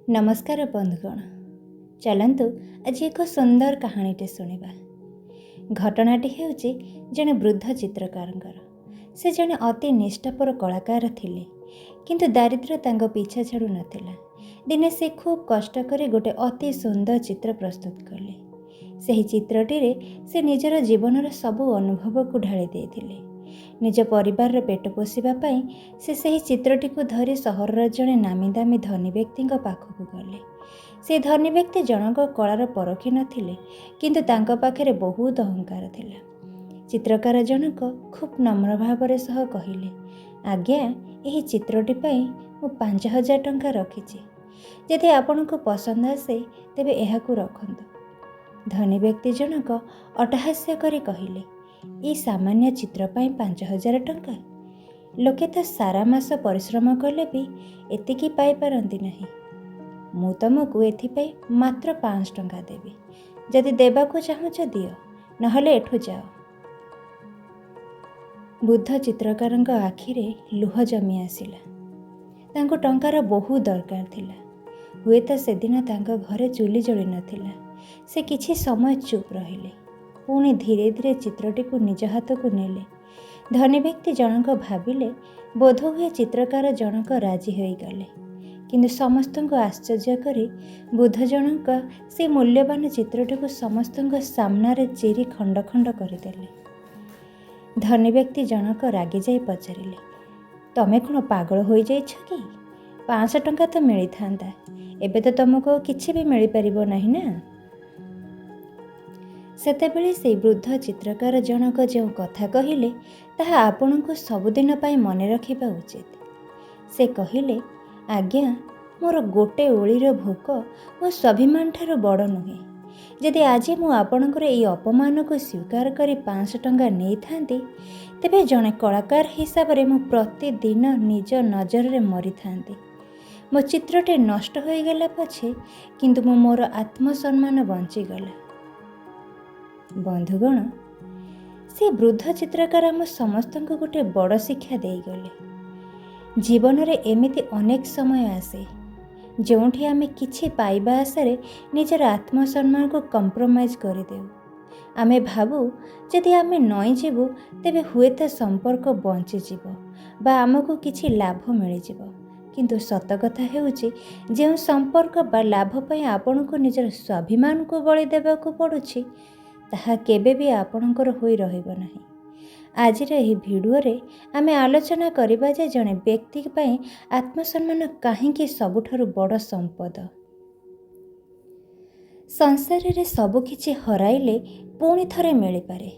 ନମସ୍କାର ବନ୍ଧୁଗଣ, ଚାଲନ୍ତୁ ଆଜି ଏକ ସୁନ୍ଦର କାହାଣୀଟେ ଶୁଣିବା। ଘଟଣାଟି ହେଉଛି ଜଣେ ବୃଦ୍ଧ ଚିତ୍ରକାରଙ୍କର। ସେ ଜଣେ ଅତି ନିଷ୍ଠାପର କଳାକାର ଥିଲେ, କିନ୍ତୁ ଦାରିଦ୍ର୍ୟ ତାଙ୍କ ପିଛା ଛାଡ଼ୁ ନଥିଲା। ଦିନେ ସେ ଖୁବ୍ କଷ୍ଟ କରି ଗୋଟେ ଅତି ସୁନ୍ଦର ଚିତ୍ର ପ୍ରସ୍ତୁତ କଲେ। ସେହି ଚିତ୍ରଟିରେ ସେ ନିଜର ଜୀବନର ସବୁ ଅନୁଭବକୁ ଢାଳି ଦେଇଥିଲେ। ନିଜ ପରିବାରର ପେଟ ପୋଷିବା ପାଇଁ ସେ ସେହି ଚିତ୍ରଟିକୁ ଧରି ସହରର ଜଣେ ନାମୀ ଦାମୀ ଧନୀ ବ୍ୟକ୍ତିଙ୍କ ପାଖକୁ ଗଲେ। ସେ ଧନୀ ବ୍ୟକ୍ତି ଜଣକ କଳାର ପରଖି ନଥିଲେ, କିନ୍ତୁ ତାଙ୍କ ପାଖରେ ବହୁତ ଅହଙ୍କାର ଥିଲା। ଚିତ୍ରକାର ଜଣକ ଖୁବ୍ ନମ୍ର ଭାବରେ ସହ କହିଲେ, ଆଜ୍ଞା, ଏହି ଚିତ୍ରଟି ପାଇଁ ମୁଁ 5000 ଟଙ୍କା ରଖିଛି। ଯଦି ଆପଣଙ୍କୁ ପସନ୍ଦ ଆସେ, ତେବେ ଏହାକୁ ରଖନ୍ତୁ। ଧନୀ ବ୍ୟକ୍ତି ଜଣକ ଅଟ୍ଟହାସ୍ୟ କରି କହିଲେ, ଏଇ ସାମାନ୍ୟ ଚିତ୍ର ପାଇଁ 5000 ଟଙ୍କା? ଲୋକେ ତ ସାରା ମାସ ପରିଶ୍ରମ କଲେ ବି ଏତିକି ପାଇପାରନ୍ତି ନାହିଁ। ମୁଁ ତୁମକୁ ଏଥିପାଇଁ ମାତ୍ର 500 ଟଙ୍କା ଦେବି। ଯଦି ଦେବାକୁ ଚାହୁଁଛ ଦିଅ, ନହେଲେ ଏଠୁ ଯାଅ। ବୃଦ୍ଧ ଚିତ୍ରକାରଙ୍କ ଆଖିରେ ଲୁହ ଜମି ଆସିଲା। ତାଙ୍କୁ ଟଙ୍କାର ବହୁତ ଦରକାର ଥିଲା। ହୁଏତ ସେଦିନ ତାଙ୍କ ଘରେ ଚୁଲି ଜଳି ନଥିଲା। ସେ କିଛି ସମୟ ଚୁପ୍ ରହିଲେ। ପୁଣି ଧୀରେ ଧୀରେ ଚିତ୍ରଟିକୁ ନିଜ ହାତକୁ ନେଲେ। ଧନୀ ବ୍ୟକ୍ତି ଜଣକ ଭାବିଲେ, ବୋଧହୁଏ ଚିତ୍ରକାର ଜଣକ ରାଜି ହୋଇଗଲେ। କିନ୍ତୁ ସମସ୍ତଙ୍କୁ ଆଶ୍ଚର୍ଯ୍ୟ କରି ବୃଦ୍ଧ ଜଣକ ସେ ମୂଲ୍ୟବାନ ଚିତ୍ରଟିକୁ ସମସ୍ତଙ୍କ ସାମ୍ନାରେ ଚିରି ଖଣ୍ଡ ଖଣ୍ଡ କରିଦେଲେ। ଧନୀ ବ୍ୟକ୍ତି ଜଣକ ରାଗିଯାଇ ପଚାରିଲେ, ତମେ କ'ଣ ପାଗଳ ହୋଇଯାଇଛ କି? 500 ଟଙ୍କା ତ ମିଳିଥାନ୍ତା, ଏବେ ତ ତୁମକୁ ଆଉ କିଛି ବି ମିଳିପାରିବ ନାହିଁ ନା? ସେତେବେଳେ ସେଇ ବୃଦ୍ଧ ଚିତ୍ରକାର ଜଣକ ଯେଉଁ କଥା କହିଲେ, ତାହା ଆପଣଙ୍କୁ ସବୁଦିନ ପାଇଁ ମନେ ରଖିବା ଉଚିତ। ସେ କହିଲେ, ଆଜ୍ଞା, ମୋର ଗୋଟେ ଓଳିର ଭୋକ ମୋ ସ୍ୱାଭିମାନ ଠାରୁ ବଡ଼ ନୁହେଁ। ଯଦି ଆଜି ମୁଁ ଆପଣଙ୍କର ଏଇ ଅପମାନକୁ ସ୍ୱୀକାର କରି 500 ଟଙ୍କା ନେଇଥାନ୍ତି, ତେବେ ଜଣେ କଳାକାର ହିସାବରେ ମୁଁ ପ୍ରତିଦିନ ନିଜ ନଜରରେ ମରିଥାନ୍ତି। ମୋ ଚିତ୍ରଟି ନଷ୍ଟ ହୋଇଗଲା ପଛେ, କିନ୍ତୁ ମୁଁ ମୋର ଆତ୍ମସମ୍ମାନ ବଞ୍ଚିଗଲା। ବନ୍ଧୁଗଣ, ସେ ବୃଦ୍ଧ ଚିତ୍ରକାର ଆମ ସମସ୍ତଙ୍କୁ ଗୋଟେ ବଡ଼ ଶିକ୍ଷା ଦେଇଗଲେ। ଜୀବନରେ ଏମିତି ଅନେକ ସମୟ ଆସେ, ଯେଉଁଠି ଆମେ କିଛି ପାଇବା ଆଶାରେ ନିଜର ଆତ୍ମସମ୍ମାନକୁ କମ୍ପ୍ରମାଇଜ୍ କରିଦେଉ। ଆମେ ଭାବୁ, ଯଦି ଆମେ ନଇଁଯିବୁ, ତେବେ ହୁଏତ ସମ୍ପର୍କ ବଞ୍ଚିଯିବ ବା ଆମକୁ କିଛି ଲାଭ ମିଳିଯିବ। କିନ୍ତୁ ସତ କଥା ହେଉଛି, ଯେଉଁ ସମ୍ପର୍କ ବା ଲାଭ ପାଇଁ ଆପଣଙ୍କୁ ନିଜର ସ୍ୱାଭିମାନକୁ ବଳି ଦେବାକୁ ପଡ଼ୁଛି, ତାହା କେବେ ବି ଆପଣଙ୍କର ହୋଇ ରହିବ ନାହିଁ। ଆଜିର ଏହି ଭିଡ଼ିଓରେ ଆମେ ଆଲୋଚନା କରିବା ଯେ ଜଣେ ବ୍ୟକ୍ତି ପାଇଁ ଆତ୍ମସମ୍ମାନ କାହିଁକି ସବୁଠାରୁ ବଡ଼ ସମ୍ପଦ। ସଂସାରରେ ସବୁକିଛି ହରାଇଲେ ପୁଣି ଥରେ ମିଳିପାରେ,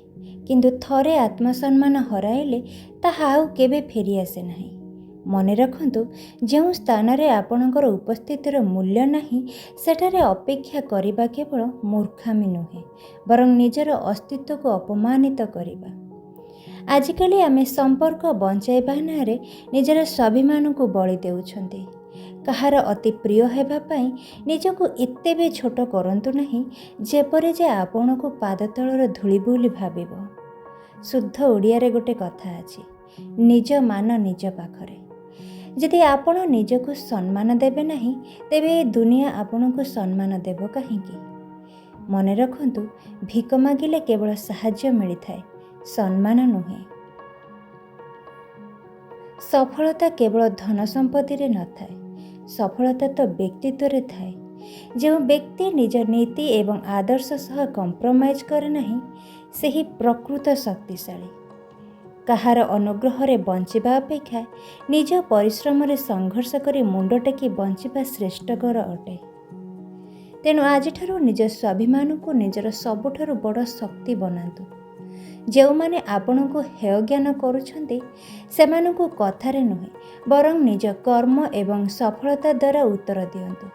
କିନ୍ତୁ ଥରେ ଆତ୍ମସମ୍ମାନ ହରାଇଲେ ତାହା ଆଉ କେବେ ଫେରିଆସେ ନାହିଁ। ମନେ ରଖନ୍ତୁ, ଯେଉଁ ସ୍ଥାନରେ ଆପଣଙ୍କର ଉପସ୍ଥିତିର ମୂଲ୍ୟ ନାହିଁ, ସେଠାରେ ଅପେକ୍ଷା କରିବା କେବଳ ମୂର୍ଖାମି ନୁହେଁ, ବରଂ ନିଜର ଅସ୍ତିତ୍ୱକୁ ଅପମାନିତ କରିବା। ଆଜିକାଲି ଆମେ ସମ୍ପର୍କ ବଞ୍ଚାଇବା ନାଁରେ ନିଜର ସ୍ୱାଭିମାନକୁ ବଳି ଦେଉଛନ୍ତି। କାହାର ଅତି ପ୍ରିୟ ହେବା ପାଇଁ ନିଜକୁ ଏତେ ବି ଛୋଟ କରନ୍ତୁ ନାହିଁ, ଯେପରି ଯେ ଆପଣଙ୍କୁ ପାଦ ତଳର ଧୂଳି ବୋଲି ଭାବିବ। ଶୁଦ୍ଧ ଓଡ଼ିଆରେ ଗୋଟେ କଥା ଅଛି, ନିଜ ମାନ ନିଜ ପାଖରେ। ଯଦି ଆପଣ ନିଜକୁ ସମ୍ମାନ ଦେବେ ନାହିଁ, ତେବେ ଏ ଦୁନିଆ ଆପଣଙ୍କୁ ସମ୍ମାନ ଦେବ କାହିଁକି? ମନେ ରଖନ୍ତୁ, ଭିକ ମାଗିଲେ କେବଳ ସାହାଯ୍ୟ ମିଳିଥାଏ, ସମ୍ମାନ ନୁହେଁ। ସଫଳତା କେବଳ ଧନ ସମ୍ପତ୍ତିରେ ନଥାଏ, ସଫଳତା ତ ବ୍ୟକ୍ତିତ୍ୱରେ ଥାଏ। ଯେଉଁ ବ୍ୟକ୍ତି ନିଜ ନୀତି ଏବଂ ଆଦର୍ଶ ସହ କମ୍ପ୍ରମାଇଜ୍ କରେ ନାହିଁ, ସେହି ପ୍ରକୃତ ଶକ୍ତିଶାଳୀ। କାହାର ଅନୁଗ୍ରହରେ ବଞ୍ଚିବା ଅପେକ୍ଷା ନିଜ ପରିଶ୍ରମରେ ସଂଘର୍ଷ କରି ମୁଣ୍ଡ ଟେକି ବଞ୍ଚିବା ଶ୍ରେଷ୍ଠକର ଅଟେ। ତେଣୁ ଆଜିଠାରୁ ନିଜ ସ୍ୱାଭିମାନକୁ ନିଜର ସବୁଠାରୁ ବଡ଼ ଶକ୍ତି ବନାନ୍ତୁ। ଯେଉଁମାନେ ଆପଣଙ୍କୁ ହେୟଜ୍ଞାନ କରୁଛନ୍ତି, ସେମାନଙ୍କୁ କଥାରେ ନୁହେଁ, ବରଂ ନିଜ କର୍ମ ଏବଂ ସଫଳତା ଦ୍ୱାରା ଉତ୍ତର ଦିଅନ୍ତୁ।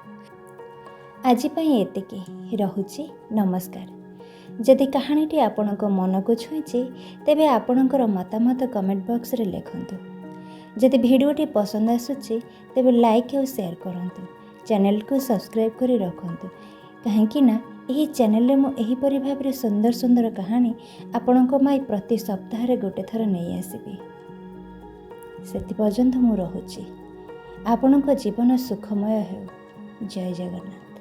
ଆଜି ପାଇଁ ଏତିକି ରହୁଛି। ନମସ୍କାର। ଯଦି କାହାଣୀଟି ଆପଣଙ୍କ ମନକୁ ଛୁଇଁଛି, ତେବେ ଆପଣଙ୍କର ମତାମତ କମେଣ୍ଟ ବକ୍ସରେ ଲେଖନ୍ତୁ। ଯଦି ଭିଡ଼ିଓଟି ପସନ୍ଦ ଆସୁଛି, ତେବେ ଲାଇକ୍ ଆଉ ସେୟାର କରନ୍ତୁ। ଚ୍ୟାନେଲକୁ ସବସ୍କ୍ରାଇବ୍ କରି ରଖନ୍ତୁ, କାହିଁକି ନା ଏହି ଚ୍ୟାନେଲରେ ମୁଁ ଏହିପରି ଭାବରେ ସୁନ୍ଦର ସୁନ୍ଦର କାହାଣୀ ଆପଣଙ୍କ ପାଇଁ ପ୍ରତି ସପ୍ତାହରେ ଗୋଟେ ଥର ନେଇ ଆସିବି। ସେଥିପର୍ଯ୍ୟନ୍ତ ମୁଁ ରହୁଛି। ଆପଣଙ୍କ ଜୀବନ ସୁଖମୟ ହେଉ। ଜୟ ଜଗନ୍ନାଥ।